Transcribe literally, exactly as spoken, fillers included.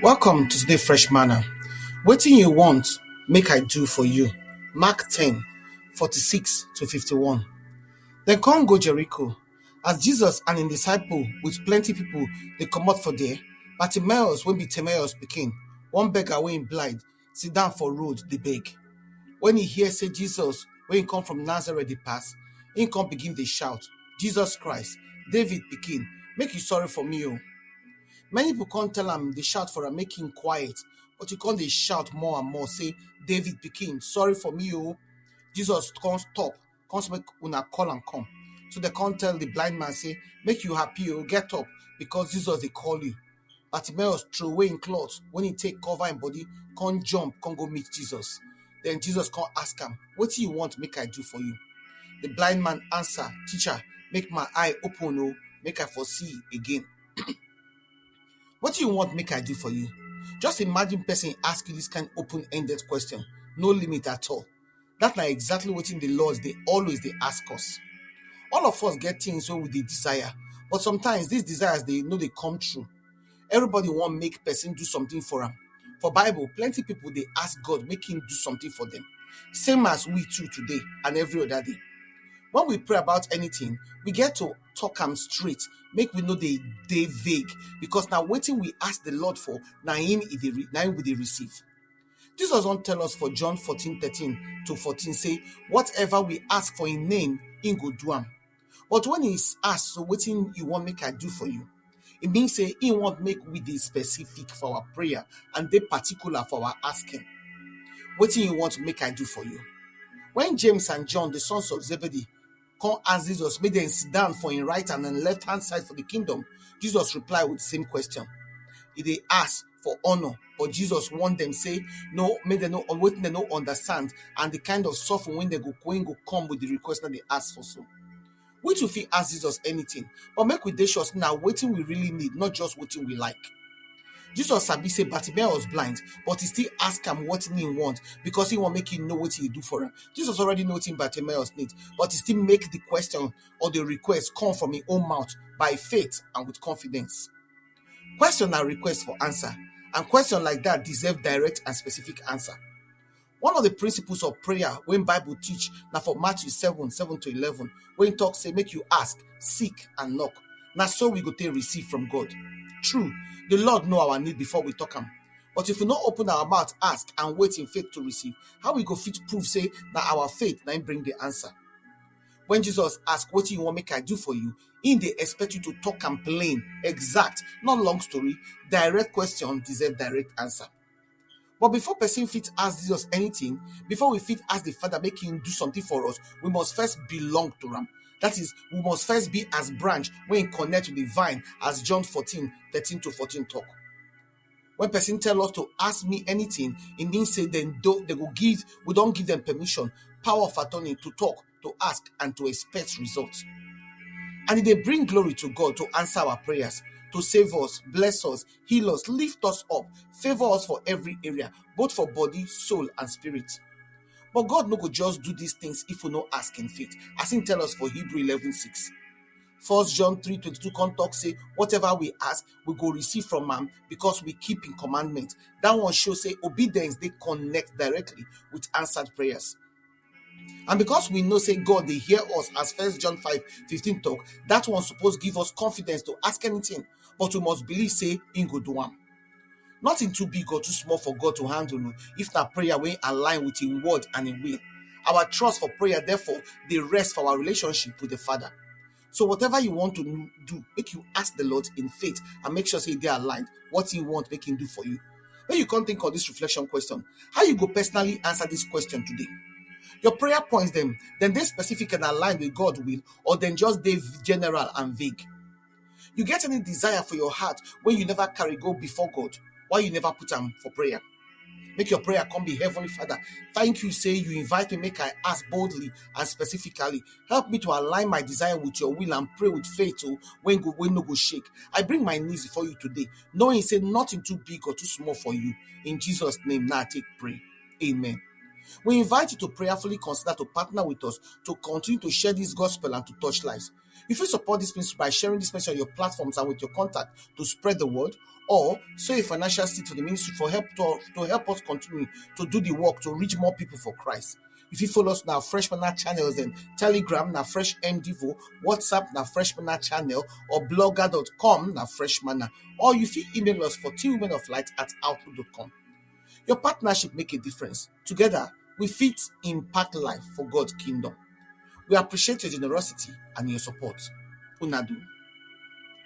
Welcome to today Fresh Manna. Wetin you want make I do for you? Mark ten, forty-six to fifty-one. Dem come go Jericho. As Jesus and im disciple with plenty people dey comot for there, Bartimaeus, wey be Timaeus pikin, one beggar wey im blind, sit down for road dey beg. When he hear say Jesus, wey im come from Nazareth, dey pass, im come begin dey shout, "Jesus Christ, David pikin, make you sorry for me o." Many people come tell am, dey shout for am make im quiet, but he come dey shout more and more say, "David pikin, sorry for me o." Jesus come stop, come say make una call am come. So dem come tell the blind man say, "Make you happy o, get up, because Jesus dey call you." Bartimaeus throw away im cloth when he take cover im body, come jump, come go meet Jesus. Then Jesus come ask am, "Wetin you want make I do for you?" The blind man answer, "Teacher, make my eye open o, make I for see again." "Wetin you want make I do for you?" Just imagine person ask you this kind open-ended question, no limit at all. That na exactly wetin the Lord dey always dey ask us. All of us get things wey we dey desire, but sometimes these desires dey no dey come true. Everybody wan make person do something for am. For Bible, plenty people dey ask God make him do something for them. Same as we too today and every other day. When we pray about anything, we get to talk am straight, make we no dey dey vague, because na wetin we ask the Lord for, na him e dey re-, na him we dey receive. Jesus don tell us for John fourteen thirteen to fourteen say, "Whatever we ask for in name, he go do am." But when he ask, "So wetin you want make I do for you?" It means say he want make we dey specific for our prayer and dey particular for our asking. "Wetin you want make I do for you?" When James and John, the sons of Zebedee, come ask Jesus make dem sit down for him right hand and left hand side for the kingdom, Jesus reply with the same question. He dey ask for honor, but Jesus warn them say, no, make dem no, wetin dem no understand, and the kind of suffering when they go, when go come with the request that they ask for so. We too fit ask Jesus anything, but make we dey sure say na wetin we really need, not just wetin we like. Jesus sabi say Bartimaeus blind, but he still ask am wetin he want, because he wan make him know wetin he do for am. Jesus already know wetin Bartimaeus need, but he still make the question or the request come from him own mouth by faith and with confidence. Question na request for answer, and question like that deserve direct and specific answer. One of the principles of prayer when Bible teach na for Matthew seven, seven to eleven, when he talk say make you ask, seek and knock. Na so we go take receive from God. True, the Lord know our need before we talk am. But if we no open our mouth, ask and wait in faith to receive, how we go fit prove say na our faith na him bring the answer? When Jesus ask, "Wetin you want make I do for you?" He dey expect you to talk am plain, exact, not long story. Direct question deserve direct answer. But before person fit ask Jesus anything, before we fit ask the Father make him do something for us, we must first belong to am. That is, we must first be as branch when connect with the vine, as John fourteen thirteen to fourteen talk. When person tell us to ask me anything, it means say dem do, they go give, we don give them permission, power of attorney to talk, to ask, and to expect results. And e dey bring glory to God to answer our prayers, to save us, bless us, heal us, lift us up, favor us for every area, both for body, soul, and spirit. But God no go just do these things if we no ask in faith, as he tell us for Hebrew eleven six. First John three twenty-two come talk say, "Whatever we ask, we go receive from am, because we keep in commandment." That one show say obedience dey connect directly with answered prayers. And because we know say God dey hear us, as First John five fifteen talk, that one suppose give us confidence to ask anything, but we must believe say he go do am. Nothing too big or too small for God to handle o, if na prayer wey align with him word and him will. Our trust for prayer, therefore, dey rest for our relationship with the Father. So whatever you want to do, make you ask the Lord in faith and make sure say e dey aligned. What he want, make him do for you. When you come think of this reflection question, how you go personally answer this question today? Your prayer points dem, dem dey specific and aligned with God will, or dem just dey general and vague? You get any desire for your heart wey you never carry go before God? Why you never put am for prayer? Make your prayer come be, "Heavenly Father, thank you say you invite me make I ask boldly and specifically. Help me to align my desire with your will and pray with faith o, wey go, wey no go shake. I bring my needs before you today, knowing say nothing too big or too small for you. In Jesus' name, now I take pray. Amen." We invite you to prayerfully consider to partner with us to continue to share this gospel and to touch lives. You fit support this ministry by sharing this message on your platforms and with your contact to spread the word, or sow a financial seed to the ministry for help to, to help us continue to do the work to reach more people for Christ. If you follow us now, Fresh Manna channels and Telegram, now Fresh M Devo, WhatsApp, now Fresh Manna channel, or blogger dot com, now Fresh Manna. Or you fit email us for team women of light at outlook dot com. Your partnership make a difference. Together, we fit impact life for God's kingdom. We appreciate your generosity and your support. Una do.